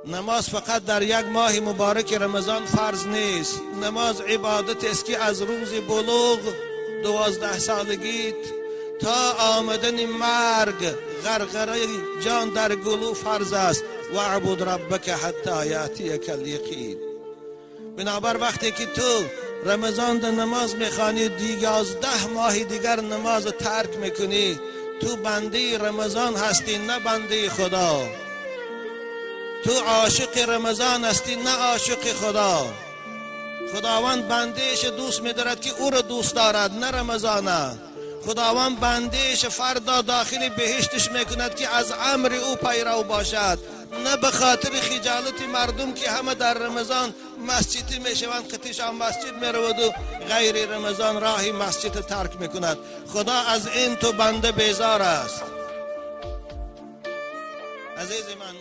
Намоз фақат дар як моҳи муборак Рамазон фарз нест. Намоз ибодат аст, ки аз рӯзи булуғ, 12 солагит, то омадани марг, ғарғараи ҷон дар гулӯ, фарз аст. واعبد ربك حتى يأتيك اليقين. Бинобар вақте ки ту Рамазон дар намоз мехонӣ, 11 моҳи дигар намоз тарк мекунӣ, ту бандаи Рамазон ҳастӣ, на бандаи Худо. Ту ошиқи Рамазон ҳастӣ, на ошиқи Худо. Худованд бандааш дӯст медорад, ки ӯро дӯст дорад, на Рамазона. Худованд бандааш фардо дохили беҳишташ мекунад, ки аз амри ӯ пайрав бошад, на ба хотири хиҷолати мардум, ки ҳама дар Рамазон масҷидӣ мешаванд, қатишон масҷид мераваду ғайри Рамазон роҳи масҷид тарк мекунад. Худо аз ин ту банда безор аст, азизи ман.